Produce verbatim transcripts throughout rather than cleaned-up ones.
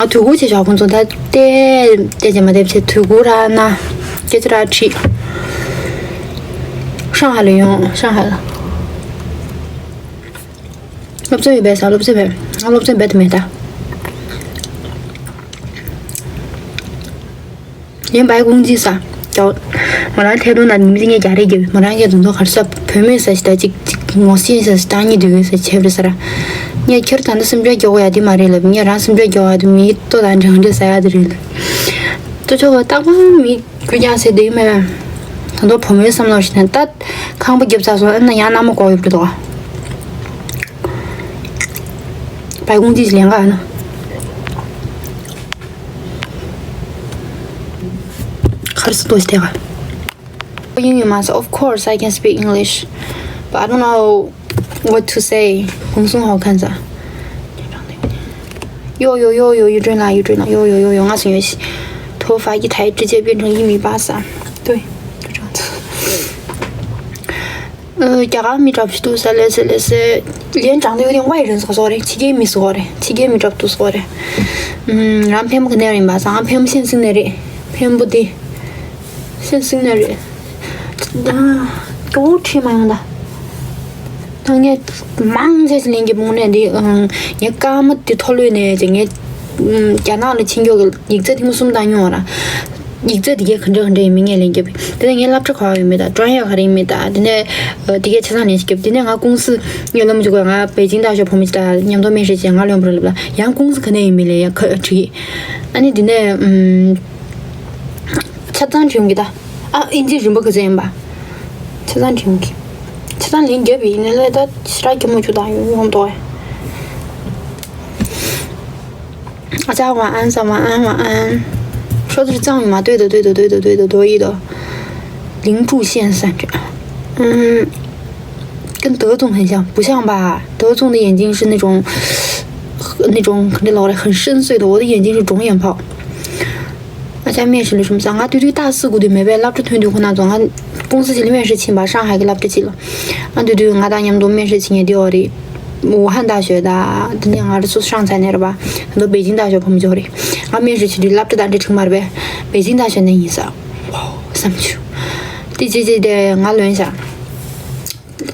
དུས་འཁོར་བྱས་ཞོག་ཁོང་ཚོ་ད་བལྟས་བལྟས་བྱས་མ་བལྟས་བྱས་དུས་འཁོར་ར་ན་སྐད་ཆ་ར་དྲིས། ཧྲང་ཧའེ་ལ་ཡོང་། ཧྲང་ཧའེ་ལ། སློབ་ཚན་ཡོད་པས་ཟ། སློབ་ཚན་བས། ང་སློབ་ཚན་བས་དུ་མེད་ད། ཡིན་པའི་ཀུང་ཅི་ས། ཀྱའོ། མོ་རང་ཐད་རུང་ན་མི་ཚེ་ངས་རྒྱ་རེ་རྒྱབ། མོ་རང་གི་དུང་དུང་གར་ས་བུད་མེད་ས་ཞིག་ད་ཅིག་ཅིག་ངོ་ཤེས་ས་ཞིག་ད་གཉིས་འདུག་ས་བྱས་པ་རེད་ས་ར། ངས་ཁྱེར་ད་ནི་སེམས་ཁྲལ་རྒྱག་དགོས་ཡ་དེ་མ་རེད་ལབ། ངས་རང་སེམས་ཁྲལ་རྒྱག་ཡ་དེ་མི་ལྟོ་དང་འདྲ་འདྲ་ཟ་ཡ་དེ་རེད་ལབ། ལྟོ་ཆོག་ག་རྟག་པར་མི་གུ་ཀྱང་ཟེར་དེ་མེད་པས། ད་དུང་བུ་མོའི་བསམ་བློ་ཞིག་ནས་ད་ཁང་པ་རྒྱབ་ཚར་སོང་། ཨ་ན་ཡང་མནའ་མ་ཀོ་ཡོད་པ་རེད་དོ། བའི་ཀུང་ཅི་ཞིག་ལེན་ག་ཨ་ན། ཁར་སི་ཏོ་ཞིག་དེ་ག། 英语吗 Of course, I can speak English, but I don't know what to say. 红松好看啥？哟哟哟哟，又转了，又转了，哟哟哟哟，我是游戏，头发一抬，直接变成一米八三。对，就这样子。呃，རྒྱ་གར་མི་འདྲ་པོ་ཞིག་འདུག་ས། ལགས་སེ་ལགས་སེ། 脸长得有点外人 བཟོ་བཟོ་རེད། ཕྱི་རྒྱལ་མི་བཟོ་རེད། ཕྱི་རྒྱལ་མི་འདྲ་པོ་འདུག་བཟོ་རེད། ཨུམ། རང་ཕན་པོ་ག་ནས་ཡིན་པ་ས། ང་ཕན་པོ་ཤན་སིང་ནས་རེད། ཕན་པོ་དེ། སེམས་སེམས་ནས་རེད། ད་ག་བོ་ཁྲིད་མ་ཡོང་ད། ད་ངས་མང་ཆེ་ཞིག་ལེན་གྱི་མོ་ནས་འདི། ངས་ཀརྨ་དེ་ཐོ་ལོས་ནས་ཅེ་ངས་རྒྱ་ནག་ལ་ཕྱིན་མགྱོགས་ཀྱི་ཡིག་ཚད་ཐེངས་མ་གསུམ་བཏང་མྱོང་བ་ར། ཡིག་ཚད་དེ་གས་ག་འདྲ་ག་འདྲ་ཡིན་མིན་ངས་ལེན་གྱི་བས། དེ་ནས་ངས་སློབ་གྲྭ་ག་བ་ཡོད་མེད་དང་ཀྲོན་ཡ་ག་རེ་ཡིན་མེད་དང་དེ་ནས་དེ་གས་ཆ་ཚང་ལེན་ཞིག་གྱི་བས། དེ་ནས་ང་ཀུང་སི་ངས་ལབ་མ་བཅུག་ག་ང་པེ་ཅིང་ད་ཞོག་བུ་མོ་ཅིག་དང་མཉམ་དུ་སྨན་ཧྲི་བྱས་ང་ལོན་པོ་ར་ལབ་ལ་ཡང་ཀུང་སི་ག་ནས་ཡིན་མིན་ལེན་ཡ་ཁ་བྲིས། ཨ་ནི་དེ་ནས་ཆ་ཚང་བྲིས་ཡོང་གི་ད། ཨ་ཨིན་ཇི་རིན་པོ་ག་ཚད་ཡིན་པ། ཆ་ཚང་དྲན་གི། ཆ་ཚང་ལན་རྒྱབ་པའི་ཡིན་ན་ལས་ད་ཕྱི་ར་རྒྱབ་མ་བཅུག་དང་ཡོང་ཡོང་དོ། ཨ་ཅག་ཝ་ཨན་ས་ཝ་ཨན་ཝ་ཨན། 说的是藏语吗？对的，对的，对的，对的，对的。 林柱县三站。嗯，跟德宗很像，不像吧？德宗的眼睛是那种，那种肯定老人很深邃的，我的眼睛是肿眼泡。 ཨ་ཅག་སྨན་ཧྲི་ལ་ཤུམ་ས། ང་དུས་དུས་རྟགས་སུ་དགོས་དུས་མེད་པས། སློབ་གྲྭ་ཐོན་དུས་ཁོ་ན་ཚོ་ང་ཀུང་སི་ཅིག་ལ་སྨན་ཧྲི་ཕྱིན་པ། ཧྲང་ཧའེ་གི་སློབ་གྲྭ་ཅིག་ལ། ཨ་དུས་དུས་ང་དང་མཉམ་དུ་སྨན་ཧྲི་ཕྱིན་ངེས་དེ་འོ་རེད། ཝུ་ཧན་大学ད་དེ་ནས་ང་རེ་སུ་ཧྲང་ཚ་ནས་རེད་པ། ད་དུང་པེ་ཅིང་大学ཕྱིན་མི་འཇོག་རེད། ང་སྨན་ཧྲི་ཕྱིན་དུས་སློབ་གྲྭ་དང་འདྲ་ཁྲིག་མ་རེད་པས། པེ་ཅིང་大学ནས་ཡིན་ས། ཝའོ་བསམ་བྱུང་། དེ་རྗེས་རྗེས་དེ་ང་ལོན་ཤག་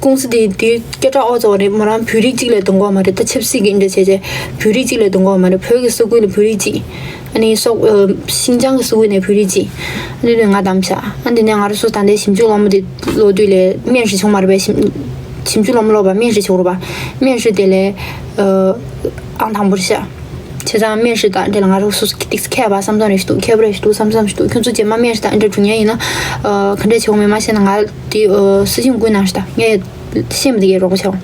ཀུང་སི་དེ་དེ་སྐད་གྲགས་ཨོ་ཙོ་རེད། མོ་རང་བོད་རིགས་གཅིག་ལས་གཏོང་གོ་མ་རེད། ད་ཆབ་སྲིད་ཀྱི་འདྲ་བྱས་བྱས་བོད་རིགས་གཅིག་ལས་གཏོང་གོ་མ་རེད། བོད་ཀྱི་ས་ཁུལ་ལ་བོད་རིགས་གཅིག་ཨ་ནི་སོག་ཨ་ཤིན་ཅང་གི་ས་ཁུལ་ནས་བོད་རིགས་གཅིག་ཨ་ནི་ང་བདམས་ཤག་ཨ་འདི་ནས་ང་རང་ཚོ་ད་ལྟའི་ཞིབ་འཇུག་སློབ་མ་དེ་ལོ་དུས་ལས་སྨན་ཧྲི་བྱུང་མ་རེད་པས། ཞིབ་ཞིབ་འཇུག་སློབ་མ་ལོག་པ་སྨན་ཧྲི་བྱུང་རེད་པ། སྨན་ཧྲི་དེ་ལས་ཨ་ཨང་དང་པོ་རེད་ཤག་བྱས་ཙང་སྨན་ཧྲི་དང་འབྲེལ་ལ་ང་རང་ཚོ་ཏིག་ཙམ་མཁས་པ་བསམ་བསམ་རེ་ཞིག་འདུག་མཁས་པོ་རེ་ཞིག་འདུག་བསམ་བསམ་ཞིག་འདུག་ཁྱོད་ཚོ་རྗེས་མ་སྨན་ཧྲི་དང་འདྲ་འགྲོ་མཁན་ཡིན་ན་ཨ་ག་འདྲ་བྱེད་དགོས་མེད་མ་ཤེས་ན་ང་དེ་ཨ་སྲིད་སྐྱོང་སྐུ་གནང་ཞིག་དང་ངས་ཤེས་མི་དེ་གས་རོགས་པ་བྱའོ།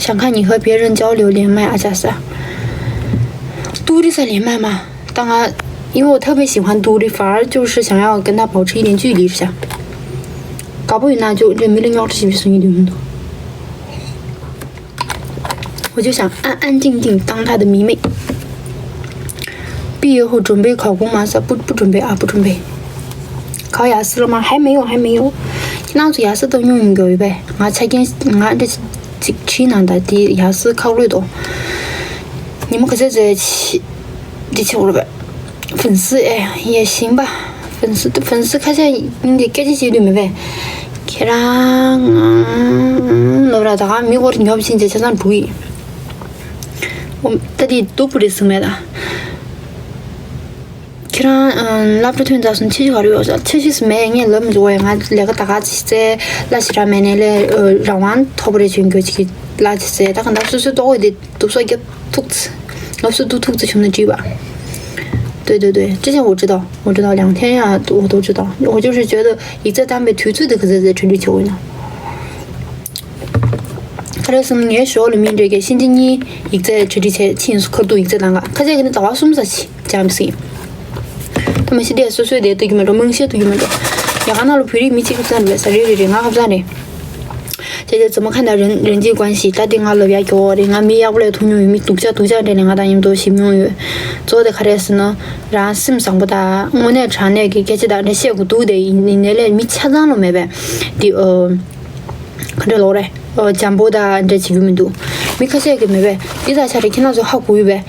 ཞང་ཁ་ཉི་ཧོ་བེ་རན་ཅའོ་ལིའུ་ལེན་མའི་ཨ་ཅག་ས། ཏུའུ་རི་ས་ལེན་མའི་མ། ད་ང་因为我特别喜欢独立，反而就是想要跟他保持一点距离一下。搞不好那就这没人要这些送一点很多。 我就想安安静静当他的迷妹。毕业后准备考公吗？不不准备啊，不准备。考雅思了吗？还没有，还没有。那我雅思都用一个预备，我才跟我这几期呢的第雅思考虑多。你们可是这期 འདི་ཆེ་བོ་རེད་པས། 粉丝哎呀也行吧。 粉丝 粉丝ཁ་ཤས་ཡིན་དེ་སྐད་ཆ་བཤད་དུས་མེད་པས། ཁྱེད་རང་ལོ་ར་ད་ག་མི་སྐོར་ཉོབ་ཕྱིན་ཅེས་ཆ་ཚང་འགྲོ་གི་ཡིན། ཨོ་ད་དེ་སྡུག་པོ་རེད་ཟེར་མེད་ད། ཁྱེད་རང་སློབ་གྲྭ་ཐོན་ཚར་སོང་ཆེ་ཤོས་ག་རེ་ཡོད་ཟེར། ཆེ་ཤོས་སུ་མེད། ངས་ལབ་མི་འཇུག་པས། ང་ལས་ཀ་ད་ག་ཅིག་བཙལ་གླ་ཞེ་དྲག་མེད་ནས་ལས་རང་དབང་ཐོབ་པ་རེ་བྱོན་རྒྱུ་ཅིག་གི་གླ་ཅིག་བཙལ། ད་ག་འདྲ་སོ་སོའི་ལྟོ་གོས་དེ་སྡུག་སོ་རྒྱབ་ཐུག་ཚེ། ལབ་སུ་འདུག་ཐུག་ཚེ་བྱུང་ན་འགྲིག་པ། 对对对，之前我知道，我知道，两天呀，我都知道。我就是觉得一再当被推辞的，可是在这里求呢。 ཁ་རས་སམ་ངའི་ཞོར་ལ་མི་འདྲ་གི་ཤིན་ཅི་གཉིས་ཡིག་ཚད་གྲ་སྒྲིག་བྱས་ཕྱིན་སུ་ཁར་འདུག་ཡིག་ཚད་དང་ག་ཁ་ཤས་ཀྱི་ནི་ཟླ་བ་གསུམ་ཙམ་ཞིག་སྦྱངས་ཟིན། ད་མ་གཞི་དེ་སོ་སོའི་དེ་ལྟ་རྒྱུ་མེད་འགྲོ། རྨང་གཞི་ལྟ་རྒྱུ་མེད་འགྲོ། ཡ་ག་ན་ལ་བོད་རིགས་མི་གཅིག་ཁ་བཟང་རེད་པས། ས་རེད་རེད་རེད། ང་ཁ་བཟང་རེད། བྱས་རྗེས་ཙམ་མ་ཁ་ན་རན་རན་ཅིག་གོན་ཞིག་ད་དེ་ང་ལབ་ཡ་གྱོ་རེད། ང་མི་ཡག་པོ་ལས་ཐུག་མྱོང་ཡོད། མི་སྡུག་ཅག་སྡུག་ཅག་འདྲ་ནས་ང་དང་མཉམ་དུ་བཞིབས་མྱོང་ཡོད། གཙོ་བོ་དེ་ག་རེ་ཟེར་ན། རང་སེམས་བཟང་པོ་དང་དངོས་གནས་དྲང་གནས་ཀྱི་སྐད་ཆ་དང་འདྲ་བཤད་དགོས་འདུག་དེ་ཡིན་ནའི་ལས་མི་ཆ་ཚང་ལོ་མེད་པས། དེ་ཨོ། ག་འདྲ་ལོ་རེད། ཨོ་འཇམ་པོ་དང་འདྲ་བྱེད་རྒྱུ་མི་འདུག་མི་ཁ་ཤས་ཀྱིས་མེད་པས། འདི་དང་ཆ་རེ་ཁྱེད་རང་ཚོ་ཧ་གོ་ཡོད་པས།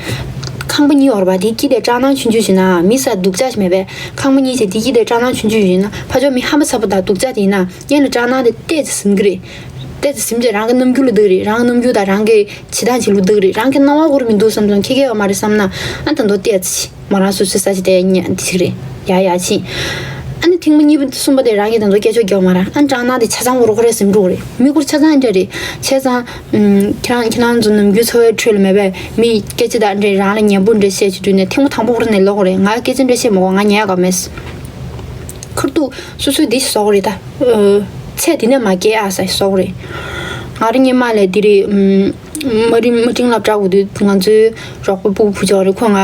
ཁང་པ་གཉིས་ཡོད་རེད་པ། དེའི་དཀྱིལ་དེར་སྐྲག་སྣང་ཆུང་ཆུང་ཞིག་ན་མི་ས་སྡུག་ཅག་ཞིག་མེད་པས། ཁང་པ་གཉིས་བྱས་དེའི་དཀྱིལ་དེར་སྐྲག་སྣང་ཆུང་ཆུང་ཞིག་ན་ཕར་ཕྱོགས་མི་ཧམ་པ་ཚ་པོ་དང་སྡུག་ཅག་དེ་ཡིན་ན་སྔོན་ལ་སྐྲག་སྣང་དེ་ཏོག་ཙམ་ཟིན་གི་རེད། ཏོག་ཙམ་ཟིན་བྱས་རང་གི་རྣམ་འགྱུར་ལ་སྡུག་རེད། རང་གི་རྣམ་འགྱུར་དང་རང་གི་བྱེད་སྟངས་བྱེད་ལུགས་སྡུག་རེད། རང་གི་སྣང་བ་ཁོ་རང་མི་འདུག་བསམ་སོང་། ཁྱེད་ཀྱི་ཡོད་མ་རེད་བསམ་ན་ཨ་ད་མདོ་ཏོག་ཙམ་མོ་རང་སོ་སོའི་ས་ཆ་དེ་ཉན་འདི་ཞིག་རེད། ཡ་ཡ་ཕྱིན། ཨ་ནི་ཐེངས་མ་གཉིས་པ་གསུམ་པ་དེ་རང་གིས་ད་དུང་སྐད་ཆ་རྒྱག་མ་ར། ཨ་ནི་སྐྲག་སྣང་དེ་ཆ་ཚང་བོ་རུ་ཁོ་རེ་ཟིན་འགྲོ་གི་རེད། མི་ཁོ་ཆ་ཚང་འདྲ་རེད། བྱས་ཙང་། ཨུམ། ཁྱེད་རང་ཁྱེད་རང་ཚོ་ནམ་རྒྱུན་འཚོ་བའི་ཁྲོད་ལ་མེད་པའི་མི་སྐད་ཆ་དང་འདྲ་རང་ལ་ཉན་པོ་འདྲ་བཤད་བྱེད་དུས་ནས་ཐེངས་མ་དང་པོ་ཁོ་རེ་ནས་ལོག་གི་རེད། ང་སྐད་ཆ་འདྲ་བཤད་མ་གོ། ང་ཉན་ཡག་མེད། ཁར་ཏུ་སོ་སོའི་འདི་ཞིག་བཟོ་གི་རེད་ད། ཨོ། ཚེ་འདི་ནས་མ་སྐྱེ་ཨ་ས་བཟོ་གི་རེད། ང་རང་སྔོན་མ་ལས་འདི་རེད། ཨུམ། མ་རིམ་མ་ཏིང་སློབ་གྲྭ་འོག་དུས་ང་ཚོའི་རོགས་པ་སྤུ་གུ་བུ་ཅག་རེད། ཁོ་ང་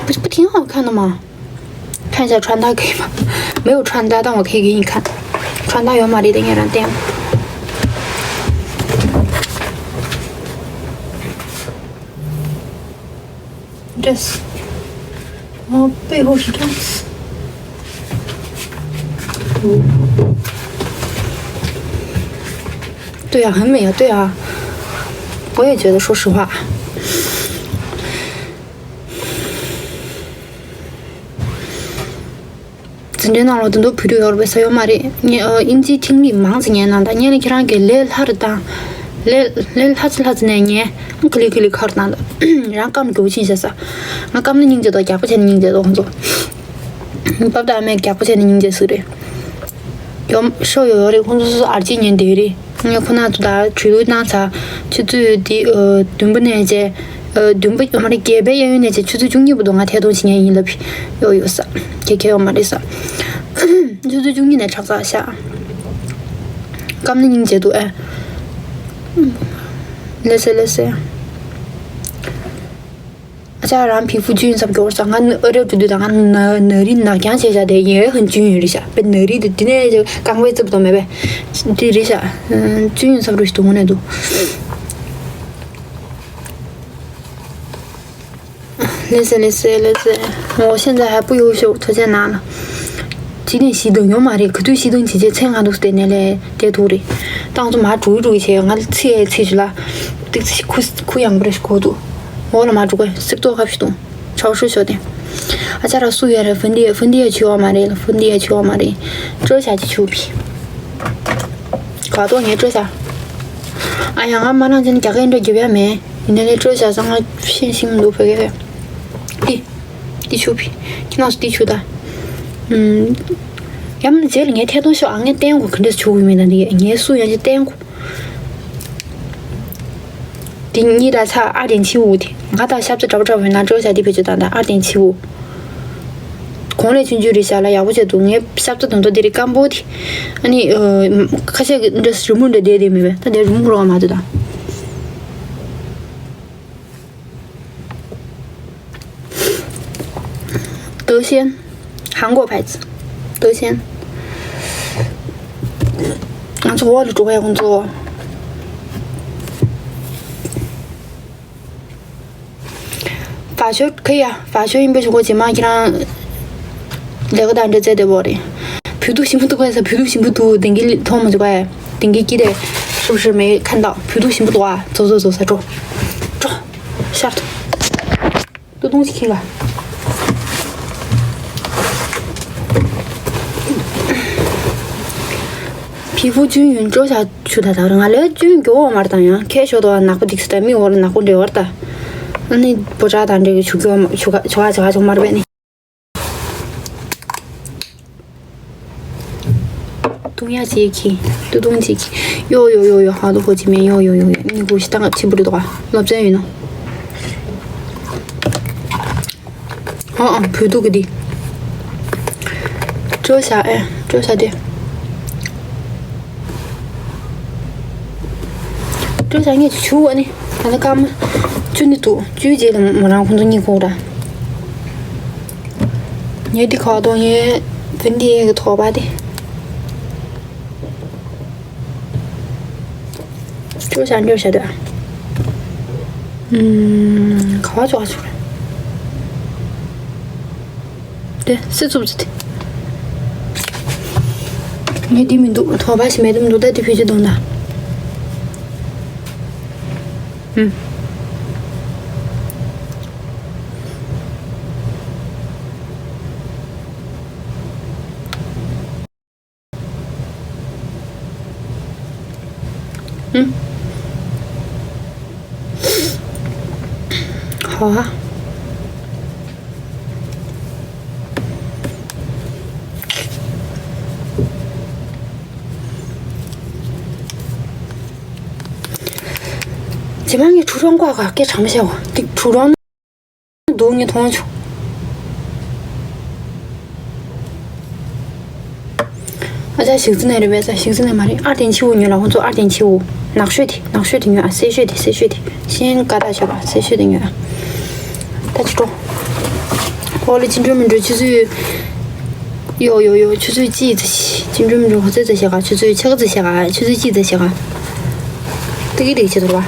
བུ་བུ་ཐིང་ཧང་ཁ་ན་མ། 看一下穿搭可以吗？没有穿搭，但我可以给你看。穿搭有玛丽的，让让店。这是，哦，背后是这样子。对呀，很美啊，对啊，我也觉得，说实话。 འཛིན་གྲྭའི་ནང་ལོགས་དེ་འདུག་བོད་ཡིག་ཡོད་རེད་པས་ས་ཡོད་མ་རེད། ངས་ཨ་དབྱིན་ཇིའི་ཐིག་ལེ་མང་ཙམ་ཉན་གནང་དང་། ཉན་ལ་ཁྱེད་རང་གིས་ལས་སླ་རུ་བཏང་། ལས་ལས་སླ་ཙམ་སླ་ཙམ་ནས་ཉན། ཨ་ཁི་ལི་ཁི་ལི་ཁར་བཏང་དང་། རང་སྐམ་གྱོ་ཕྱིན་ཤག་ས། ང་སྐམ་ན་སྙིང་རྗེ་དང་རྒྱགས་པ་བྱས་ན་སྙིང་རྗེ་དང་ཁོང་ཚོ། པབ་དང་ཨ་མས་རྒྱགས་པ་བྱས་ན་སྙིང་རྗེ་ཟིག་རེད། ཡོམ་ཤོ་ཡོད་ཡོད་རེད། ཁོང་ཚོ་སོ་སོ་ཨར་ཅི་ཉན་བསྡད་རེད། ངས་ཁོ་ན་ཚོ་ད་གྲོས་བསྡུར་གནང་ཚར། ཆུ་ཚོད་འདི་ཨ་བདུན་པ་ནས་བྱས། ཨ་བདུན་པ་ཡོད་མ་རེད། བརྒྱད་པའི་གཡས་གཡོན་ནས་བྱས་ཆུ་ཚོད་བཅུ་གཉིས་བར་དུ་ང་ཐད་གཏོང་བྱེད་མཁན་ཡིན་ལབ། ཡོད་ཡོད་ས། ཁྱེད་ཁྱེད་ཡོད་མ་རེད་ས། ཆུ་ཚོད་བཅུ་གཉིས་ནས་ཁྲག་ཚ་ཤག་སྐམ་ན་སྙིང་རྗེ་འདུག་ཨེ། ལེ་སེ་ལེ་སེ། ཨ་ཅག་རང་皮肤均衡ཚབ་སྐྱོར་ས། ང་ཨ་རབ་ཏུ་དུས་དང་ང་ན་ན་རི་ནག་རྐྱང་བྱས་བཞག་དེ་ཡེ་ཧན་ཅུན་ཡོད་རེད་ཤག་པའི་ན་རི་དེ་དེ་ནས་རྐང་པའི་རྩིབ་དང་མེད་པས། དེ་རེད་ཤག་ཅུན་ཡོད་ཚབ་རེད་ཞིག་དུ་ངོ་ནས་འདུག 谢谢谢谢谢谢。我现在还不优秀，推荐拿了。几点熄灯？有马力，可对熄灯姐姐才俺都是得那嘞，得土的。当初马注意注意些，俺吃也吃去了，这吃苦苦养不了苦度。我了嘛，这个十多个不懂，超市小店。啊，家长素颜的粉底，粉底也去我买的了，粉底也去我买的，这下去去皮。搞多年这下。哎呀，俺马上真的加个人这几百没。 ཡིན་ནའི་སྤྲོ་བྱ་ས་ང་ཤེས་ཤིང་མི་འདུག་བོད་སྐད། ཏི། ཏི་ཆུ་ཕི། ཁྱི་ནག་སུ་ཏི་ཆུ་ད། ཨུམ། ཡང་མིན་རྗེས་ལ་ངས་ཐད་གཏོང་ཤོག་ཨ་ངས་བསྟན་དགོས་ག་འདྲས་ཆུ་གི་མིན་ད་འདི་ངས་སུ་ཡང་ཅི་བསྟན་དགོས། དེ་གཉིས་ད་ཚ་ཨ་དེན་ཆི་འུ་དེ་ང་ད་ཤབ་ཚ་འདྲ་པོ་འདྲ་པོ་ཡིན་ན་སྤྲོ་བྱ་དེ་བེད་སྤྱོད་ད་ད་ཨ་དེན་ཆི་འུ། གོང་ལས་ཆུང་ཆུང་རེད་ཤག་ལ་ཡག་པོ་བྱས་འདུག་ངས་ཤབ་ཚ་དོན་དུ་དེ་རིགས་སྐམ་པོ་དེ། ཨ་ནི། ཁ་ཤས་ཀྱི་འདྲ་རི་མོ་འདྲ་བསྡད་དེ་མེད་པས་ད་དེ་རི་མོ་རོགས་མ་འདུག་ད། 德鲜，韩国牌子，德鲜。ང་ཚོ་འོག་ལ་འགྲོ་ག་ཡ་ཁོང་ཚོ། བ་ཤོ་ཁ་ཡ་བ་ཤོ་ཡིན་པ་ཞུ་གོ་ཇེ་མ་ཁྱེད་རང་ལས་ཀ་དང་འདྲ་བཙལ་བསྡད་པ་རེད། བོད་དུ་ཞིམ་པོ་འདུག་ག་ས། བོད་དུ་ཞིམ་པོ་འདུག་དེང་གི་མཐོང་མ་བྱུང་ག་ཡ། དེང་གི་སྐྱིད་དེ་སུབ་ཧྲི་མེ་ཁན་ཏོ། བོད་དུ་ཞིམ་པོ་འདུག་ཨ། ཛོ་ཛོ་ཛོ་ས་འགྲོ། འགྲོ། ཤར་དུ། ཏུ་ཏུང་ཅིག་ཁྱི་ག皮肤均匀བཅོས་བྱ་ཆུ་ད་ད་རང་ལས་ཅུན་མགྱོགས་བ་མར་དང་ཡང་ཁྱད་ཤོ་དོ་ནག་པོ་འདུག་ས། ད་མི་འོར་ནག་པོ་འདྲེ་བར་ད། ཨ་ནི་པོ་ཅག་དང་འདྲེ་གི་ཆུ་གྱོ་ཆུ་ག་ཆུ་ག་ཆུ་ག་ཆུ་མར་བས་ནི། ཏུང་ཡ་ཅིག་གི་ཏུ་ཏུང་ཅིག་གི་ཡོ་ཡོ་ཡོ་ཡོ་ཧ་ལོ་ཧོ་ཅི་མེ་ཡོ་ཡོ་ཡོ་ཡོ་ནི་གུ་ཤི་ཏང་ཆི་བུ་རི་དོ་ག་སློབ་ཚན་ཡིན་ནོ། ཨ་ཨ་བོད་དུ་གི་དི། སྤྲོ་བྱ་ཨེ་སྤྲོ་བྱ་དེ། སྤྲོ་བྱ་ངས་ཆུ་བ་ནི་ད་ནི་སྐར་མ་བཅུ་ནི་འདུག་བཅུའི་རྗེས་ལ་མོ་རང་ཁོང་ཚོ་གཉིད་ཁུག་ར། ངས་འདི་ག་དོ་ངས་བུན་འདི་ཡས་ཀྱི་ཐོག་པ་དེ། ཅོ་ཤ་འདྲ་ཤ་དོ། ཨུམ། ག་བ་ཅོ་ཅོ་རེད། དེ་སི་ཚུབ་ཚུབ་དེ། ངས་འདི་མི་འདུག་ཐོག་པ་ཞིག་མེད་དུ་མི་འདུག་ད་དེ་བེད་སྤྱོད་གཏོང་ད། ཨུམ། ཨ། ཇེ་མང་གི་ཁྲུ་རོང་ཀོ་ཀ་སྐད་གྲགས་མི་ཤེས་བ། འདི་ཁྲུ་རོང་འདུག་ངས་མཐོང་བྱུང་། ཨ་ཅག་ཞིག་རྩི་ནས་རེད་པས། ས་ཞིག་རྩི་ནས་མ་རེད། ཨར་ཏེན་ཆི་བོ་ཉོས་ལ། ཁོང་ཚོ་ཨར་ཏེན་ཆི་བོ། ནག་ཤོས་དེ། ནག་ཤོས་དེ་ཉོས་ཨ། སེར་ཤོས་དེ། སེར་ཤོས་དེ། ཤེན་ཀ་ཏ་ཤོད་པ། སེར་ཤོས་དེ་ཉོས་ཨ། ད་ཅི་འགྲོ། ཨོ་ལེ་ཅི་འགྲོ་མི་འགྲོ་ཆུ་ཚོད། ཡོ་ཡོ་ཡོ་ཆུ་ཚོད་གཅིག་ཙམ་ཞིག་ཅི་འགྲོ་མི་འགྲོ་ག་ཚོད་ཙམ་ཞིག་ག་ཆུ་ཚོད་ཕྱེད་ཀ་ཙམ་ཞིག་ག་ཆུ་ཚོད་གཅིག་ཙམ་ཞིག་ག་ཏི་ཀི་ཏི་ཀི་བྱེད་དོ་ར།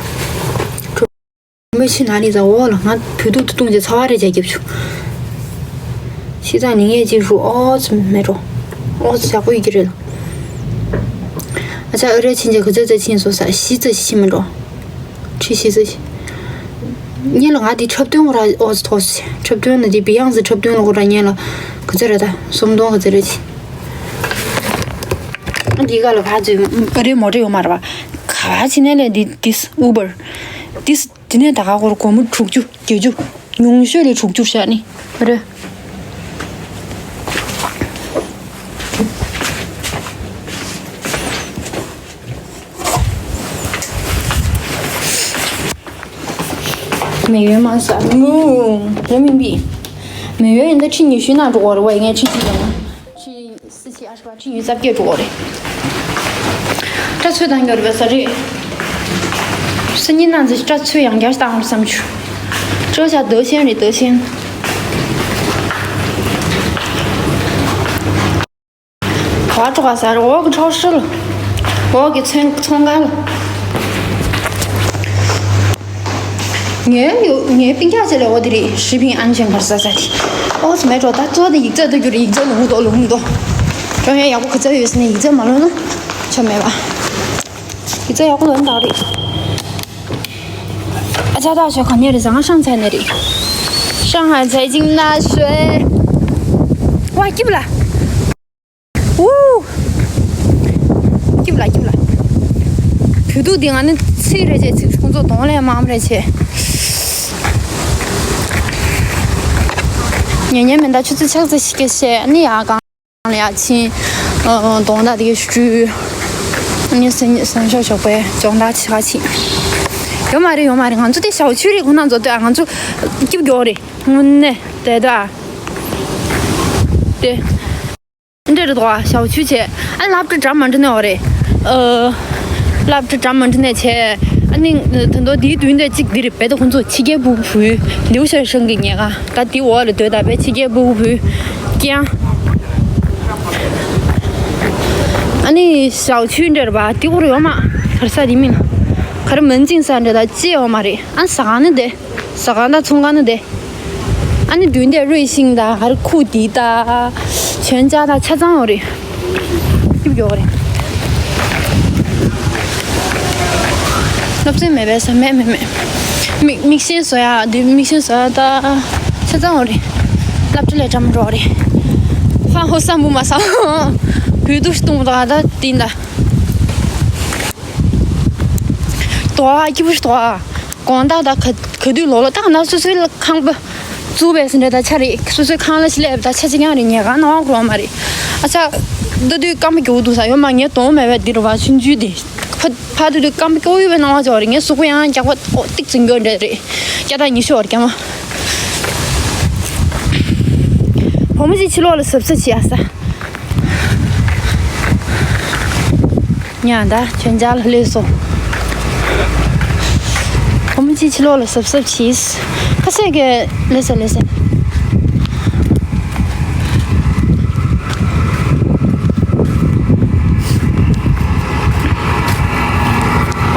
མོས་ཕྱི་ནང་ནས་ཟ། འོག་ལ་ང་བུ་ཏུག་ཏུ་བཏུང་རྗེས་ཚ་བ་རེ་བྱ་རྒྱབ་བྱུང་། ཤི་ཚང་ནི་ངས་ཅིག་ཧྲུ་ཨོ་ཙི་མེད་འགྲོ། ཨོ་ཙི་ཞག་པོ་ཡི་གེ་རེད་ལ། ཨ་ཅག་ཨ་རེ་ཕྱིན་རྗེས་ག་ཚོད་ཙམ་ཕྱིན་སོང་ས། བཞི་ཙམ་ཞིག་ཕྱིན་མི་འགྲོ། ཁྲི་བཞི་ཙམ་ཞིག་ཉིན་ལ་ང་དེ་འཁྲབ་སྟོན་གོ་ར་ཨོ་ཙི་ཐོག་ཙི་འཁྲབ་སྟོན་ལ་དེ་བི་ཡང་ཙི་འཁྲབ་སྟོན་ལ་གོ་ར་ཉིན་ལ་ག་ཚོད་རེད་ད། སུམ་སྟོང་ག་ཚོད་རེད་ཅི། འདི་ག་ལ་ག་ཚོད་ཨ་རེ་མོ་ཊ་ཡོད་མ་རེད་བ། ག་བ་ཕྱིན་ནས་ལས་འདི་འདི་ཨུ་བར་འདི། དེ་ནས་ད་ག་སྒོར་སྒོར་མོ་དྲུག་ཅུ་བརྒྱད་ཅུ། ཉུང་ཤོས་ལས་དྲུག་ཅུ་བཞག་ནི་རེད། མེ་ཡོན་མ་ཟ་ངུ་རེ་མིན་པི། མེ་ཡོན་ཡིན་ད་ཁྲི་ཉི་ཤུ་ན་འགྲོ་བ་རེད་བ། ངས་ཁྲི་བཞི་ཡོང་ན། ཁྲི་སི་ཆི་ཨ་ཤི་བ་ཁྲི་ཉི་ཤུ་རྩ་བརྒྱད་འགྲོ་བ་རེད། སྐྲ་ཚོས་བཏང་རྒྱུ་རེད་པས་ས་རེད། སང་ཉིན་ནང་ཚེ་སྐྲ་ཚོས་ཡང་བསྐྱར་བཏང་བར་བསམ་བྱུང་། སྤྲོ་བྱ་འདོད་ཤེས་རེད་འདོད་ཤེས། བ་ཀྲོ་ག་ཟ་རེད། འོག་གི་ཁྲའོ་ཤི་ལ། འོག་གི་ཚོན་ཚོང་ཁང་ལ། ངའི་ཡོ་ངའི་པིང་ཀྱག་ཅེ་ལེ་འོ་དེ་རེད། ཧྲི་ཕིང་ཨན་ཆེན་གར་ས་ས་དེ། ཨོ་ཙི་མེད་འགྲོ། ད་གཙོ་དེ་ཡིག་ཚད་ལྟ་རྒྱུ་རེད། ཡིག་ཚད་ལུང་ཏོ་ལུང་ཏོ། ཀྲོང་ཡ་ཡག་པོ་ག་ཚད་ཡོད་ཟེར་ནས་ཡིག་ཚད་མ་ལོན་ན་ཆ་མེད་པ། ཡིག་ཚད་ཡག་པོ་ལོན་ད་རེད། ཨ་ཅག་ད་ཞོ་ག་ནས་རེད་ཟ། ང་ཧྲང་ཚའེ་ནས་རེད། ཧྲང་ཧའེ་ཚའེ་ཅིང་ན་ཞོའེ། ཝ་སྐྱིབས་ལ། ཨུ། སྐྱིབས་ལ་སྐྱིབས་ལ། བུ་ཐུག་འདི་ང་ནི་ཚིག་རེ་བྱས་ཚིག་ཁོང་ཚོ་གདོང་ལས་མང་རེ་བྱས། ཉན་ཉན་མེད་ད་ཆུ་ཚོད་ཆག་ཚ་ཞིག་སྐད་བཤད་ནི་ཡ་གང་ལ་ཡ་ཕྱིན། གདོང་དག་དེ་གས་བཀྲུས། ནི་སེམས་སེམས་ཤོག་ཤོག་པས་སྦྱོང་བརྡར་བྱེད་ཁ་ཕྱིན། ཡོད་མ་རེད་ཡོད་མ་རེད། ང་ཚོ་དེ་ཞའོ་ཆུ་རེད་ཁོ་ན་ཚོ་དེ་ང་ཚོ་སྐྱིབས་མགྱོགས་རེད་དངོས་གནས་དེ་ད། དེ། འདྲ་རེད་དོ། ཞའོ་ཆུ་བྱས། ཨ་སློབ་གྲྭ་འགྲམ་མ་འགྲོ་ནས་འོ་རེད། ཨ། སློབ་གྲྭ་འགྲམ་མ་འགྲོ་ནས་བྱས། ཨ་ནི་ད་དུང་དེའི་མདུན་དེ་གཅིག་འདི་རེད་པས། ད་ཁོང་ཚོ་ཕྱི་རྒྱལ་ཕྲུ་གུ་བུ་ལིའུ་ཞའོ་ཧྲེང་གི་ཉལ་ཁང་ད་དེ་འོག་ལ་སྡོད་ད་པས། ཕྱི་རྒྱལ་ཕྲུ་གུ་བུ་ཀྱང་། ཨ་ནི་ཞའོ་ཆུ་འདྲ་རེད་པ། དེ་འོག་ཡོད་མ། གར་ས་དེ་མིན། གར་མིན་ཅིང་ས་འདྲ་ད་ཅི་ཡོད་མ་རེད། ཨ་ཟ་ཁང་ནི་དེ། ཟ་ཁང་དང་ཚོང་ཁང་ནི་དེ། ཨ་ནི་མདུན་དེ་རུས་ཤིང་དང་ཧར་ཁུག་དེ་དང་། ཆོན་ཅ་དང་ཆ་ཚང་ཡོད་རེད། སྐྱིད་ཡོད་རེད། སློབ་ཚན་མེད་པས་ས་མེད་མེད་མེད། མིག་མིག་ཤེལ་བཟོ་ཡ་དེ་མིག་ཤེལ་བཟོ་ཡ་ད་ཆ་ཚང་ཡོད་རེད། སློབ་གྲྭ་ལས་གྲམ་འགྲོ་རེད། ཧ་ཧོ་ས་མུ་མ་ས་བོད་དུ་གཏོང་ད་ད་དེ་འདྲ། དོ་ཨ་སྐྱིད་པོ་ཞིག་དོ་ཨ། དགོང་དག་ད་ག་ག་དུས་ལོག་ལོག་ད་ང་ན་སོ་སོའི་ཁང་པ་བཙུགས་པས་ཟིན་རེད། ད་ཆ་རེད་སོ་སོའི་ཁང་གླ་ཞིག་སླེབས། ད་ཆ་ཅི་ཀྱང་རེད། ཉལ་ཁང་ནང་འགྲོ་མ་རེད། ཨ་ཅག་ད་དུས་སྐམ་པ་རྒྱག་འདུག་ས་ཡོད་མ། ངས་གདོང་མེད་པའི་འདི་རུ་བ་ཆུང་ཆུང་འདི་ཕ་ཕ་དུས་དུས་སྐམ་པ་རྒྱག་ཡོད་པའི་སྣང་བ་ཅིག་ཡོད་རེད། ངས་གཟུགས་པོ་ཡང་རྒྱག་པ་ཨོ་ཏིག་ཙིང་རྒྱག་འདྲ་རེད། སྐྱ་ད་ཉི་ཤུ་བར་རྒྱ་མ། བུ་མོ་ཅིག་ཕྱི་ལོགས་ལ་གཟབ་གཟབ་བྱེད་ཨ་ས། ཉ་ད་ཁྱོད་ཅག་ལ་སླེབས་སོང་། བུ་མོ་ཅིག་ཕྱི་ལོགས་ལ་གཟབ་གཟབ་བྱེད། ཁ་ཤས་ཀྱིས་ལེ་ས་ལེ་ས། ཨ།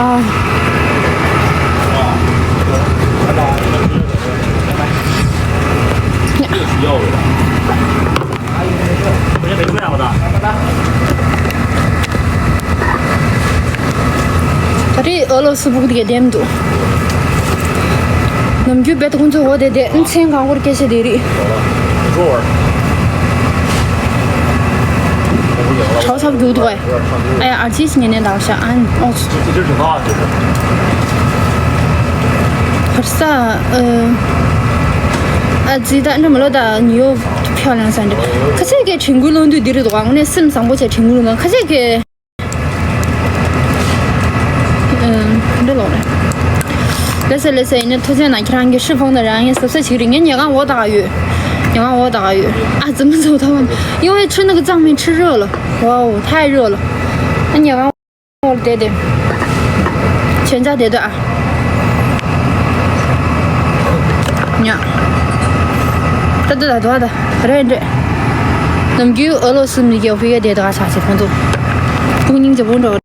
ད་རེས་ཨ་ལོ་སུ་ཕུག་དེ་ག་འདེམས་འདུག་ནམ་རྒྱུན་བེད་ཁོང་ཚོ་འོ་དེ་དེ་མཚན་གང་བོར་སྐད་ཆ་དེ་རེད། ཁྲའོ་ཚབ་རྒྱུག་འདུག་ཨེ། ཨ་ཡ་ཨར་ཅིས་ཉེ་ནས་འདག་ཤ་ཨན་ཨོ་ཚུ། ཧར་ས་ཨ། ཙི་ད་འདྲ་མ་ལོ་ད་ཉི་ཡོ་ཕྱོགས་ལ་ས་འདྲ་ཁ་ཚད་ཀྱི་དྲན་སྐུལ་སློང་དུས་འདི་རེད་འདུག་ཨ་ངོ་ནས་སེམས་བཟང་པོ་བྱས་དྲན་སྐུལ་སློང་ཁ་ཚད་ཀྱི་འདྲ་ལོག་རེད། ལེ་སེ་ལེ་སེ་ཡིན་ན་ཐུགས་རྗེ་གནང་ཁྱེད་རང་གི་ཧྲི་ཕོང་དང་རང་ཡིན་གཟབ་གཟབ་བྱེད་ཀྱི་རེད། ངས་ཉལ་ཁང་འོག་ད་ག་ཡོད། ཉལ་ཁང་འོག་ད་ག་ཡོད། ཨ་ཙི་མི་ཚོ་ཐོག་མ་ཡོང་བའི་ཁྲི་ནག་གཙང་མའི་ཁྲི་རོ་ལ། ཝའོ་ཐའི་རོ་ལ། ཨ་ཉལ་ཁང་འོག་བསྡད་དེ། ཁྱོད་ཅག་བསྡད་དོ་ཨ། ཉ། ད་ད་ད་ད་ད་རེད་འདྲེ། ནམ་རྒྱུན་ཨོ་ལོ་སུ་མི་རྒྱལ་ཕུ་ཡ་བསྡད་དོ་ཨ་ཆ་ཆེ་ཁོང་ཚོ། ཕུ་ཉིང་ཅེ་བོ་འགྲོ།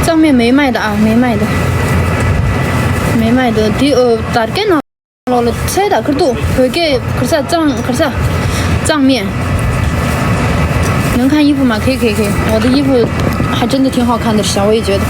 ཙང་མེ་མེ་མའི་ད་ཨ་མེ་མའི་ད། མེ་མའི་ད་དེ་ཨོ་དར་གན་ན་ལོ་ལ་ཚེ་ད་ཁུར་ཏུ་བོད་སྐད་ཁུར་ས་ཙང་ཁུར་ས་ཙང་མེ། 能看衣服吗？可以可以可以，我的衣服还真的挺好看的，小我也觉得。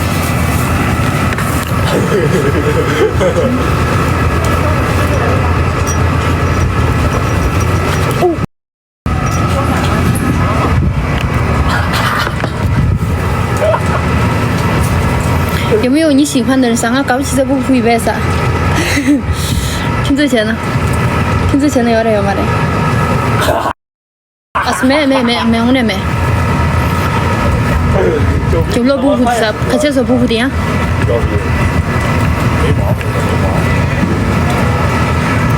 有没有你喜欢的人？想要搞起这步步一杯啥？听之前呢？听之前的有点有吗嘞？ ཨ་སི་མེད་མེད་མེད་མེད་དངོས་གནས་མེད། རྒྱབ་ལོགས་སྤུ་གུ་དེ་ས་ག་ཚད་སོ་སྤུ་གུ་དེ་ཡང་།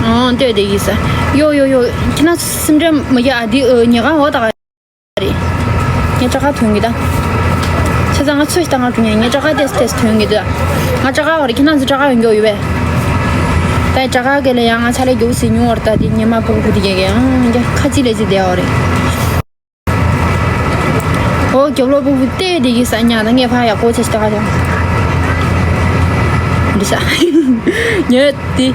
ཨོ་ལྟོས་དེ་ཡིན་ས། ཡོ་ཡོ་ཡོ་ཁྱེད་རང་སེམས་ཁྲལ་མ་རྒྱག་ཨ་དེ་ཨོ་ཉལ་ཁང་འོག་ད་ག་རེད། ངས་སྐྲ་དཀར་ཐོན་གི་ད། ཆ་ཚང་ང་ཚོས་ལྟ་ང་དྲུང་ཡང་ངས་སྐྲ་དཀར་ཏེས་ཏེས་ཐོན་གི་ད། ང་སྐྲ་དཀར་བ་རེད་ཁྱེད་རང་ཚོ་སྐྲ་དཀར་ཡོང་རྒྱུ་ཡོད་པས། ད་སྐྲ་དཀར་གི་ལ་ཡང་ང་ཆ་ལས་རྒྱུ་ཟིན་མྱོང་བར་ད་དེ་ཉི་མ་སྤུ་གུ་དེ་རྒྱག་གི་ཨང་རྒྱ་ཁ་ཅི་ལས་ཅི་བསྡད་བ་རེད། ཨོ་རྒྱབ་ལོགས་སྤུ་གུ་བལྟས་དེ་གི་ས་ཉག་ད་ངས་ཕ་ཡག་པོ་ཆེ་ཞིག་ད་ཁ་ཅང་། འདི་ས། ཉོས་དེ།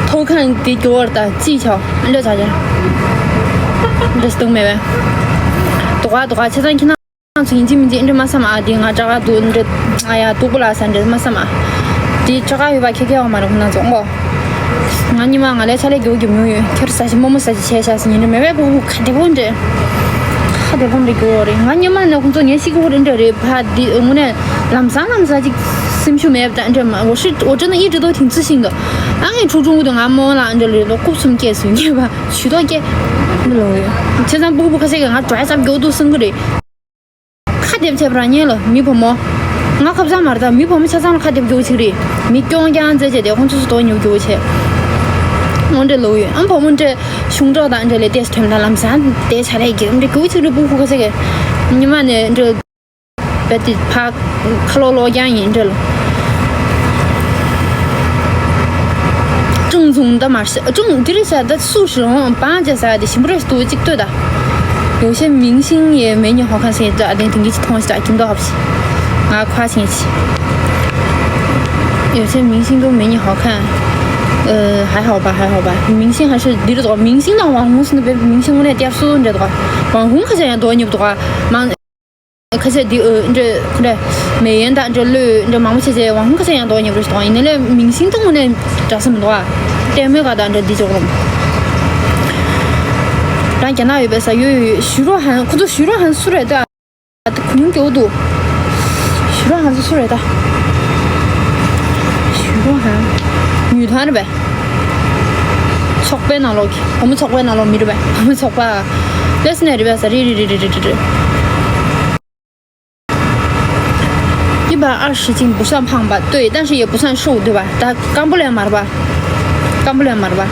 ཐོག་ཁང་དེ་རྒྱུ་བར་ད་ཅི་ཆོག་འདི་ཆ་ཆ། འདི་སྟོང་མེད་པས། དོ་ག་དོ་ག་ཆ་ཚང་ཁྱེད་རང་ཚོ་ཡིན་གཅིག་མིན་གཅིག་འདི་མ་བསམ་ཨ་དེ་ང་སྐྲ་དཀར་འདུག་འདི་ཨ་ཡ་སྡུག་པོ་ལ་ས་འདི་མ་བསམ་ཨ། དེ་སྐྲ་དཀར་ཡོད་པ་ཁྱེད་ཁྱེད་འོང་མ་རེད་ཁོ་ན་ཚོ་ཨོ། ང་ཉི་མ་ང་ལས་ཆ་ལས་རྒྱུ་རྒྱུ་མྱོང་ཡོད་ཁྱེད་ས་ཞིག་མོ་མོ་ས་ཞིག་བྱས་ཤག་ཟིན་ཡིན་འདྲ་མེད་པའི་ཕྲུ་གུ་ཁ་བདེ་པོ་འདྲ། ཁ་བདེ་པོ་འདྲ་རྒྱུ་རེད་ང་ཉི་མ་ནས་ཁོང་ཚོ་ངའི་ཤི་གི་ཧོ་རེ་འདྲ་རེད་ཕ་དེ་དངོས་གནས་ལམ་སང་ལམ་སང་ཅིག་སེམས་ཤུགས་མེད་པ་འདྲ་མ་འོ་ཧྲི་འོ་ཅི་ན་ཡི་འདྲ་དོ་དེང་ཚི་ཤིང་དོ་ཨ་ངའི་ཕྲུ་གུ་ཆུང་གུ་དུ་ང་མོ་ལ་འདྲ་རེད་ལོ་རྐུབ་གསུམ་སྐྱེས་སུ་ཉེས་པ་ཇུས་གཏོགས་སྐྱེས་འདྲ་ལོ་ཡོད་ཆེ་ཚང་སྤུ་གུ་ཁ་ཤས་ཀྱིས་ང་བྲོས་ཙམ་མགྱོགས་འདུག་གསུང་གི་རེད། ཁ་བདེ་བྱས་པ་རང་ཉན་ལ་མི་བུ་མོ། ང་ཁབ་ཚང་མར་ད་མི་བུ་མོ་ཆ་ཚང་ལ་ཁ་བདེ་རྒྱུ་ཆིག་རེད། མི་སྐྱོང་རྐྱང་རྩེ་བྱས་ཏེ་ཁོང་ཚོ་སུ་དོ་ཉོ་རྒྱུ་ཆེ། འོ་འདྲ་ལོ་ཡོད་ཨ་བུ་མོ་འདྲ་གཞུང་གྲོགས་དང་འདྲ་ལས་ཏེས་ཐོན་ད་ལམ་སང་དེ་ཆ་ལས་རྒྱུ་འདྲ་རྒྱུ་ཆིག་རེད་སྤུ་གུ་ཁ་ཤས་ཀྱིས། ཉི་མ་ནས་འདྲ། བེ་ཏི་ཕ་ཁ་ལོ་ལོ་རྐྱང་ཡིན་འདྲ་ལ། ཀྲུང་ཚུང་ད་མར་ཤ་ཀྲུང་དེ་རིང་ཤ་ད་སུ་ཧྲི་རོང་བང་ཅ་ས་དེ་ཞིམ་པོ་རེ་སྟུ་གཅིག་ལྟོས་ད། 有些明星也没你好看 ཟེར་ད་དེ་དེང་གི་ཅི་མཐོང་ཞིག་ད་ཀྱིན་དོ་ཧབ་ཞིག་ང་ཁ་ཆེན་ཞིག有些明星都没你好看。呃，还好吧，还好吧。明星还是离得多，明星的网红是那边明星，我那点数你知道吧？网红可是也多，你不懂啊？忙 ཁ་ཤས་འདི་ཨོ་འདྲ་ཁོ་འདྲ་མེ་ཡན་དང་འདྲ་ལོས་འདྲ་མང་པོ་བྱས་བྱས་དབང་ཁ་ཤས་ཡང་འདོགས་ཉེ་པོ་ཞིག་དང་ཡིན་ནའི་ལས་མིང་སྲིང་དང་དངོས་གནས་འདྲ་ས་མི་འདུག་ཨ། ལྟད་མོའི་ཁ་དང་འདྲ་འདི་ཅོག་རོང་། རང་རྒྱ་ནག་ཡོད་པའི་ས་ཡོད་ཡོད་ཞུ་རོགས་ཧན་ཁོ་ཚོ་ཞུ་རོགས་ཧན་སུ་རེད་ད། ད་གུང་སྐྱོ་འདུག་ཞུ་རོགས་ཧན་སུ་སུ་རེད་ད། ཞུ་རོགས་ཧན་ཉུས་ཐང་རེད་པས། ཚོགས་པའི་ནང་ལོགས་ཀྱི་བུ་མོ་ཚོགས་པའི་ནང་ལོགས་མི་རེད་པས་བུ་མོ་ཚོགས་པ། ལས་སྣེ་རེད་པས་ས་རེད་རེད་རེད་རེད་རེད། 一百二十斤不算胖吧？对，但是也不算瘦，对吧？ད་སྐམ་པོ་ལས་མ་རེད་པ། སྐམ་པོ་ལས་མ་རེད་པ།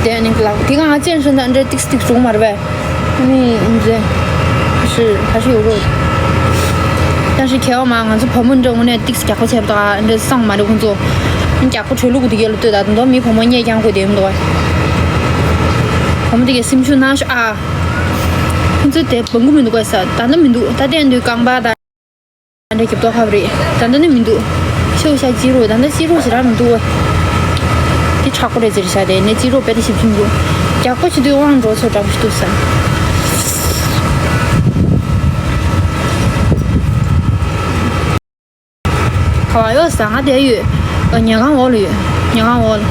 དེ་ནི་ལག་དེ་གང་ཅན་སོན་ད་འདྲ་ཏིག་ཏིག་བྱུང་མ་རེད་པས། ནི་འདྲ་ཧ་ཤི་ཧ་ཤི་ཡོད་རོ། ད་ཤི་ཁེ་བ་མ་ང་ཚོ་བུ་མོ་འདྲ་དངོས་གནས་ཏིག་རྒྱག་པ་བྱས་པ་ད་འདྲ་སང་མ་རེད་ཁོང་ཚོ། རྒྱག་པ་གྲོས་ལུགས་དེ་གས་ལ་ལྟོས་ད་དུང་མི་བུ་མོ་རྙེད་རྐྱང་དགོས་དེ་མི་འདུག་བ། བུ་མོ་དེ་གས་སེམས་ཤུགས་ནང་ཤོག་ཨ། ཁོང་ཚོ་དེ་བང་གུ་མི་འདུག་གས་ད་ལྟ་མི་འདུག་ད་ལྟ་འདུག་རྐང་པ་ད། འདྲ་རྒྱབ་ཏོ་ཧབ་རེད། ད་ལྟ་ནི་མི་འདུག་ཤོག་ཤ་ཅི་རུ་ད་ལྟ་ཅི་རུ་ཞེ་དྲག་མི་འདུག་འོ། དེ་དྲག་པོ་རེད་ཟེར་བྱ་དེ་ནས་ཅི་རུ་དཔེ་དེ་ཞིབ་ཆུང་འདུག་རྒྱག་པོ་བྱེད་དུས་དབང་འགྲོ་ཚོ་དྲག་པོ་ཞིག་འདུག་ས། ག་བ་ཡོད་ཟ་ང་དེ་ཡོད། ཉལ་ཁང་འོག་ལ་ཡོད། ཉལ་ཁང་འོག་ལ།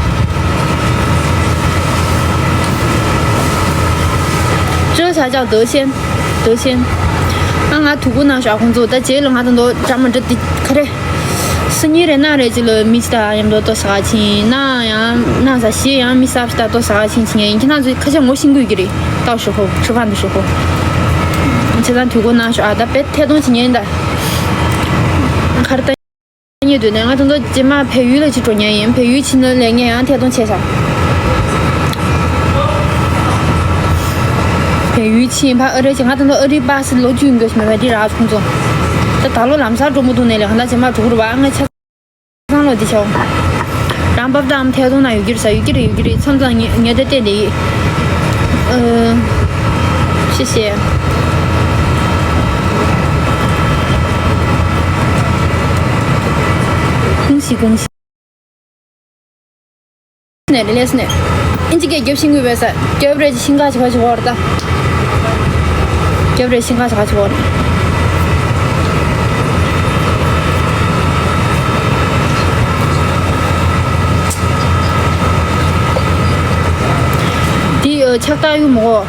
这才叫得先，得先。ཨ་ང་ཐུགས་ཁུར་གནང་ཤག་ཁོང་ཚོ། ད་རྗེས་ལ་ང་དང་དོ་འདྲ་མི་འདྲ་དེ་ག་རེ། སང་ཉིན་རེ་གནངས་རེ་ཅིག་ལ་མི་ཅིག་དང་མཉམ་དུ་ལྟོ་ཟ་ག་ཕྱིན་ན་ཡང་གནངས་ཚེ་གཞེས་ཡང་མི་གསར་པ་ཞིག་དང་ལྟོ་ཟ་ག་ཕྱིན་ཕྱིན་ཡིན། ཁྱེད་རང་ཚོས་ཁ་ཤས་ངོ་ཤེས་ཀྱི་ཡོད་ཀྱི་རེད། ལྟོ་ཞོག་ཁོ་吃饭的时候། བྱས་ཙང་ཐུགས་ཁུར་གནང་ཤག་ཨ་ད་དཔེ་ཐད་གཏོང་བྱེད་མཁན་ཡིན་ད། ག་རེ་ད། གཉིས་སྡོད་ནས་ང་ད་དུང་རྗེས་མ་བལ་ཡུལ་ལ་ཅིག་འགྲོ་མཁན་ཡིན། བལ་ཡུལ་ཕྱིན་ན་ལས་ངས་ཡང་ཐད་གཏོང་བྱས་ཤག་བལ་ཡུལ་ཕྱིན་ཕར་ཨ་རི་ཅིག་ང་ད་དུང་ཨ་རི་པ་སི་ལོ་བཅུ་ཡིན་དགོས་ཤི་མེད་པ་འདི་རག་ཁོང་ཚོ། ད་ད་ལོ་ལམ་སང་འགྲོ་མི་འདུག་ནས་ལས་གང་ལྟར་རྗེས་མ་འགྲོ་གི་རེད་པ། ང་ཆ་ཚང་ལོ་འདི་ཆོག་རང་པབ་དང་ཐད་གཏོང་ན་ཡོད་ཀྱི་རེད་ས། ཡོད་ཀྱི་རེད། ཡོད་ཀྱི་རེད། མཚམས་མཚམས་ངས་ངས་དེ་བལྟས་བསྡད་ཡིན། ཨ། ཤེས་ཤེས། ཀུང་ཞི་ཀུང་ཞི། ནས་རེ་ལེས་ནས། ཨིན་ཇི་སྐད་རྒྱབ་ཤིང་དགོས་པས་ས། རྒྱབ་རེ་ཤིང་ཁ་ཅིག་ཁ་ཅིག་བོར་ད། རྒྱབ་རེ་ཤིང་ཁ་ཅིག་ཁ་ཅིག་བོར། འདི་ཨ་ཕྱག་རྟགས་ཡོད་མོ།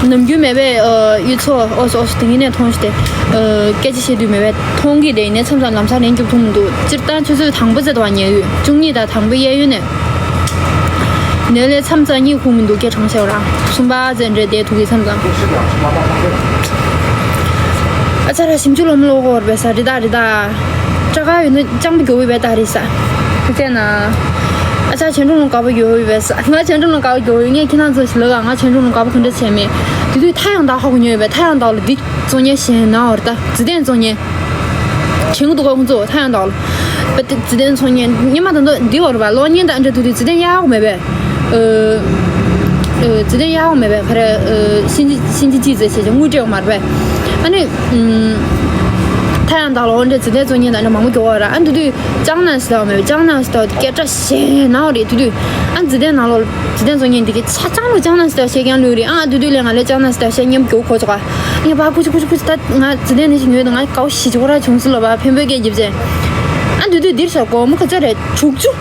ནམ་རྒྱུན་མེད་པའི་ཨ་གཡུ་མཚོ་ཨོ་སོ་ཨོ་སོ་དེ་ངེད་ནས་མཐོང་ཞིག་སྟེ། ཨ་སྐད་ཆ་བཤད་དུས་མེད་པའི་མཐོང་གི་དེ་ཡིན་ནའི་མཚམས་མཚམས་ལམ་སང་ལན་རྒྱབ་ཐུབ་མི་འདུག་སྤྱིར་བཏང་ཆུ་ཚོད་དང་པོ་ཙམ་དུ་བ་ཉལ་ཡོད། བཅུ་གཉིས་དང་དང་པོ་གཡས་གཡོན་ནས། ནས་ལས་མཚམས་མཚམས་གཉིད་ཁུག་མི་འདུག་སྐད་གྲགས་ཤོར་ར། གསུམ་པ་ཙམ་འདྲེ་བསྡད་ཐུག་གི་མཚམས་མཚམས། ཨ་ཅག་ར་ཞིམ་ཆུ་ལོ་མི་ལོ་གོ་བར་བས་ས་རི་དྭགས་རི་དྭགས། སྐྲ་དཀར་ཡོད་ན་སྤྱང་པོ་མགྱོགས་པོ་བས་ད་རེད་ས། དེ་ན། ཨ་ཅག་ཆོས་སྒྲོན་ལུང་དཀར་པོ་མགྱོགས་པོ་བས་ས། ང་ཆོས་སྒྲོན་ལུང་དཀར་པོ་མགྱོགས་པོ་ངས་ཁྱེད་རང་ཚོ་ཞིག་ལ་ག་ང་ཆོས་སྒྲོན་ལུང་དཀར་པོ་ག་འདྲ་བྱས་མེད། དེ་དུས་ཐ་ཡང་དག་ཧ་གོ་མྱོང་ཡོད་པས། ཐ་ཡང་དག་ལ་འདི་བཙོང་མཁན་གཞན་ན་བར་ད་འཇིག་རྟེན་བཙོང་མཁན། ཞེང་གི་འདུག་ག་ཁོང་ཚོ་ཐ་ཡང་དག་ལ། པ་ཏི་འཇིག་རྟེན་འཚོ་མཁན་ཉི་མ་ད་དུང་འདི་བར་བ་གློག་བརྙན་དང་འདྲ་འདུག་དུས་འཇིག་རྟེན་ཡག་པོ་མེད་པས། ཨ། ཨ། འཇིག་རྟེན་ཡག་པོ་མེད་པས་ག་རེ། ཨ། ཤིན་ཅི་ཤིན་ཅི་ཅི་ཟེར་བྱས་ཀྱི་དངུལ་སྤྲད་པ་མ་རེད་པས། ཨ་ནི། ཨམ། ཐ་ཡང་དག་ལ་འོ་འདྲ་འཇིག་རྟེན་འཚོ་མཁན་དང་འདྲ་མང་པོ་མགྱོགས་པ་ར། ཨ་འདི་དུས་ཅང་ན་སི་ཏའོ་མེད་པས། ཅང་ན་སི་ཏའོ་སྐད་གྲགས་ཞེ་ན་བ་རེད་དེ་དུས། ཨ་འཇིག་རྟེན་ནང་ལོགས་འཇིག་རྟེན་འཚོ་མཁན་འདི་གའི་ཆ་ཚང་ལ་ཅང་ན་སི་ཏའོ་བཤད་མཁན་ལོས་རེད། ཨ་དེ་དུས་ལས་ང་ལས་ཅང་ན་སི་ཏའོ་བཤད་མཉམ་མགྱོགས་གོ་ཆོག་ག་ངས་པ་ཀུ་ཅི་ཀུ་ཅི་ཀུ་ཅི་ད་ང་འཇིག་རྟེན་ནས་ཞིག་ཉོས་དང་ང་དགའ་བོ་ཞེ་ཅིག་ཁོ་ར་བྱུང་སོང་ལ་བ་ཕན་པོའི་སྐད་རྒྱབ་ཅེ། ཨ་དེ་དུས་འདིར་ས་སྒོར་མོ་ག་ཚོད་རེད་དྲུག་ཅུ།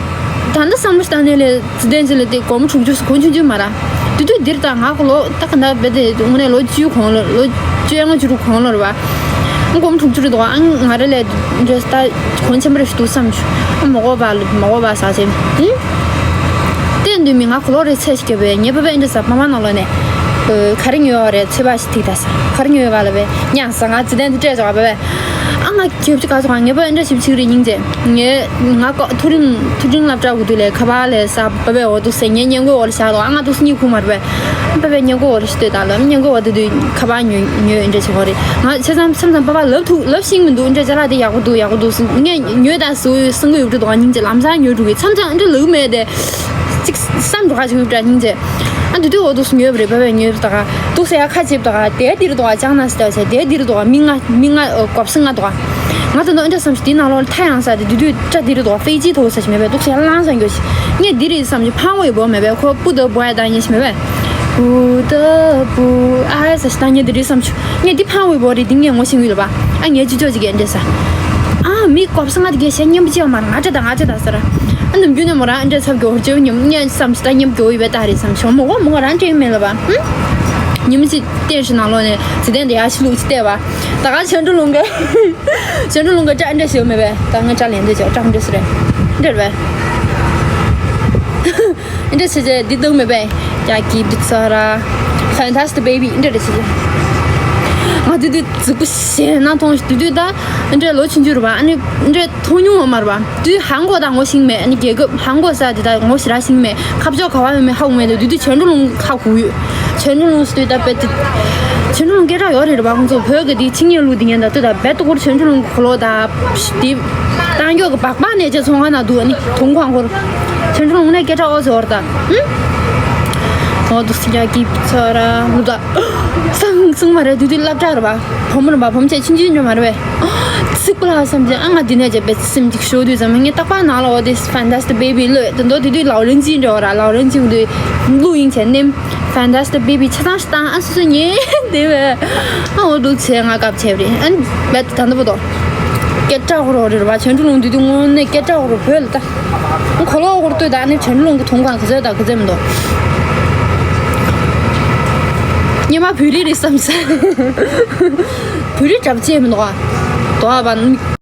ད་ལྟ་བསམ་བློ་བཏང་ནས་ལས་འཇིག་རྟེན་ཅིག་ལ་དེ་སྒོར་མོ་དྲུག་ཅུ་སུ་གོན་ཆུང་ཆུང་མ་ར། དེ་དུས་འདིར་ད་ང་གོ་ལོ་ད་ག་ན་བེ་དེ་དངོས་གནས་ལོ་བཅུའི་གོང་ལ་ལོ་བཅོ་ལྔ་བཅུ་དྲུག་གོང་ལ་རེད་བ། སྒོར་མོ་དྲུག་ཅུ་རེད་འདུག་ཨ་ང་རེ་ལས་འདྲེ་ད་གོན་ཆེན་པོ་རེ་ཞིག་འདུག་བསམ་བྱུང་། ཨ་མ་གོ་བ་ལ་མ་གོ་བ་ཟ་ཟེར། ཨིན། བསྟན་འདུས་མི་ང་གོ་ལོ་རེ་ཚད་ཞིག་བརྒྱབ་པས་ངའི་བུ་བས་འདྲ་ཟ་པ་མ་ནང་ལོ་ནས། ག་རེ་ཉོས་བ་རེད་ཚེ་བ་ཞིག་ཐིག་ད་ས་ག་རེ་ཉོས་བ་ལ་བས་ཉག་ས་ང་ཚེ་བརྟན་དུ་སྤྲད་ཆོག་བ་བས། ཨ་ང་ཁྱོད་ཅིག་ག་ཚོད་ང་ངའི་བུ་འདྲ་ཞིབ་ཆིག་རེ་སྙིང་རྗེ། ངས་ང་ཀོ་ཐུ་རིང་ཐུ་རིང་སློབ་གྲྭ་གི་དུས་ལས་ཁ་པར་ལས་ས་བ་བས་འོ་འདུག་སེ་ངའི་སྙན་གོ་འོ་ལ་བཞག་དོ། ཨ་ང་འདུག་སེ་གཉིད་ཁུག་མ་རེད་བས། བ་བས་སྙན་གོ་འོ་ལ་ཞིག་ལྟོས་ད་ལ་སྙན་གོ་འོ་དེ་དུས་ཁ་པར་ཉོས་ཉོས་འདྲ་བྱེད་གོ་རེད། ང་ཆ་ཚང་མཚམས་མཚམས་པ་པ་ལབ་ཐུག་ལབ་ཤེས་མི་འདུག་འདྲ་ཅ་ལག་དེ་ཡག་པོ་འདུག་ཡག་པོ་འདུག་སེ་ངས་ཉོས་ད་སུ་སེང་གོ་ཡོད་འགྲོ་འདུག་སྙིང་རྗེ། ལམ་སང་ཉོས་འགྲོ་གི་མཚམས་མཚམས་འདྲ་ལབ་མེད་དེ། ཅིག་བསམ་འགྲོ་ཁ་ཅིག་ཡོད་འདྲ་སྙིང་རྗེ། ཨ་འདི་དུས་འོ་འདུག་སེ་ཉོས་པ་རེད། བ་བས་ཉོས་པ་ད་ག་འདུག་སེ་ཡ་ཁ་ཅིག་ད་ག་དེ་འདིར་འདུག་ག་ཅང་ན་སི་ཏའོ་བྱས་དེ་འདིར་འདུག་ག་མི་ལྔ་མི་ལྔ་ཨོ་གོབ་སེ་ལྔ་འདུག་ག་ང་ད་ནོ་འདྲ་བསམ་ཞིག་དེའི་ནང་ལོགས་ལ་ཐ་ཡང་ས་དེ་དེ་དུས་སྐྲ་དེ་རེད་འདུག་ཧྥེ་ཅི་ཐོག་ས་ཞིག་མེད་པས་འདུག་སེ་ལངས་ས་འགྱོ་ཞིག་ངས་འདི་རེད་བསམ་ཞིག་ཕང་བོའི་བོ་མེད་པས་ཁོ་པུ་ཏ་བུ་ཨ་ད་ཡིན་ཞིག་མེད་པས། པུ་ཏ་བུ་ཨ་ས་ཞིག་ད་ངས་འདི་རེད་བསམ་ཞིག་ངས་འདི་ཕང་བོའི་བོ་རེད། འདི་ངས་ངོ་ཤེས་ཡོད་ལ་བ། ཨ་ངས་ཅི་ཅོ་ཅིག་གས་འདྲ་ས། ཨ་མི་གོབ་ས་ང་དེ་གས་ཞེ་སྙན་པོ་ཅི་ཡང་མ་ར་ང་ཏྲ་ད་ང་ཏྲ་ད་ས་ར། ཨ་ནམ་རྒྱུན་ནས་མོ་རང་འདྲ་ཚབ་གྱོ་ཅོ་ཉམ་ངས་བསམ་ཞིག་ད་ཉམ་གྱོ་ཡོད་པས་ད་རེད་བསམ་ཞིག་མོ་གོ་མོ་གོ་རང་ཏྲེ་མེད་ལ་བ། ཨ་ཉིམ་ཅིག་ལྟས་ཤིག་ནང་ལོགས་ནས་ཚེ་བརྟན་དེ་ཡ་ཤི་ལུག་ཅིག་བལྟས་བ། ད་ག་ཆོས་སྒྲོན་ལུང་ག་ཆོས་སྒྲོན་ལུང་ག་སྐྲ་འདྲ་ཞིག་མེད་པས། ད་ང་སྐྲ་ལེན་འདོད་ཅོག་སྐྲ་འདྲ་ཞིག་རེད། འདྲ་རེད་པས། འདྲ་ཞིག་ཅེ་འདི་སྟོང་མེད་པས། ཀྱ་ཀི་འདི་ཚ་ར། Fantastic Baby འདྲ་རེད་ཞིག་ང་དུས་དུས་རྫིག་པོ་ཞེ་ན་མཐོང་ཞིག་དུས་དུས་ད་འདྲ་ལོ་ཆུང་ཆུང་རེད་པ། ཨ་ནི་འདྲ་མཐོང་མྱོང་བ་མ་རེད་པ། དུས་ཧང་གོ་ད་ངོ་ཤེས་མེད། ཨ་ནི་རྒྱལ་ཁབ་ཧང་གོ་ས་དེ་ད་ངོ་ཞེ་དྲག་ཤེས་མེད། ཁ་ཕྱོགས་ག་བ་ཡོད་མེད་ཧ་གོ་མེད། དུས་དུས་ཆོས་སྒྲོན་ལུང་ཧ་གོ་ཡོད། ཆོས་སྒྲོན་ལུང་སུ་དུས་ད་བེད་དུ་ཆོས་སྒྲོན་ལུང་སྐད་གྲགས་ཡོད་རེད་རེད་པ། ཁོང་ཚོ་བོད་གི་དེ་ཆིང་ཉེ་ལུག་དེ་ཉན་ད་དུས་ད་བེད་དུ་གོར་ཆོས་སྒྲོན་ལུང་གི་གོ་ལོ་ད་དེ་ད་མགྱོགས་གི་སྦག་སྦག་ནས་ཅེ་ཚོང་ཁང་ན་འདུག་ཨ་ནི་དུང་ཁང་གོར་ཆོས་སྒྲོན་ལུང་ནས་སྐད་གྲགས་ཨོ་ཟེར་བ་རེད་ད། ཨུམ། ཨོ་དུ་སི་རྒྱ་གི་ཚོ་ར་ལུ་ད། སང་སང་མ་རེད་དུས་དུས་སློབ་གྲྭ་རེད་པ། བུ་མོ་རེད་པ། བུ་མོ་ཆེ་ཆུང་ཆུང་འདྲ་མ་རེད་པས། ཚིག་པ་ལ་བསམ་གྱི་ཨ་ང་འདི་ནས་བྱས་པའི་སེམས་ཀྱི་ཤོར་དུས་ཙམ་ངས་རྟག་པར་ནང་ལ་འོ་དེ་Fantastic Baby ལོས་དེ་འདོ་དེ་དུས་ལའོ་རིན་ཅི་འདྲ་བ་ར་ལའོ་རིན་ཅི་འདུས་གླུ་ཡིན་བྱས་ནེམ་Fantastic Baby ཆ་ཚང་ཞིག་བཏང་ཨ་སོ་སོ་ཉན་དེ་བས་ཨ་འོ་འདུག་བྱས་ང་སྐབས་བྱས་པ་རེད། ཨ་ནི་བས་ད་འདི་པོ་དོ་སྐད་གྲགས་ཧོ་རོ་རེད་པ། ཆོས་སྒྲོན་ལུང་དུས་དུས་དངོས་གནས་སྐད་གྲགས་ཧོ་རོ་བོད་ལ་ད། ཁོ་ལོ་འོར་ལྟོས་ད་ནི་ཆོས་ལུང་གི་ཐོང་ཁང་གི་ཟེར་ད་གི་ཟེར་མི་འདུག་སྙེ་མ་བོད་རིགས་རེད་བསམ་ས། བོད་རིགས་འདྲ་པོ་ཅི་མི་འདུག་ག་དོ་བ་མིག་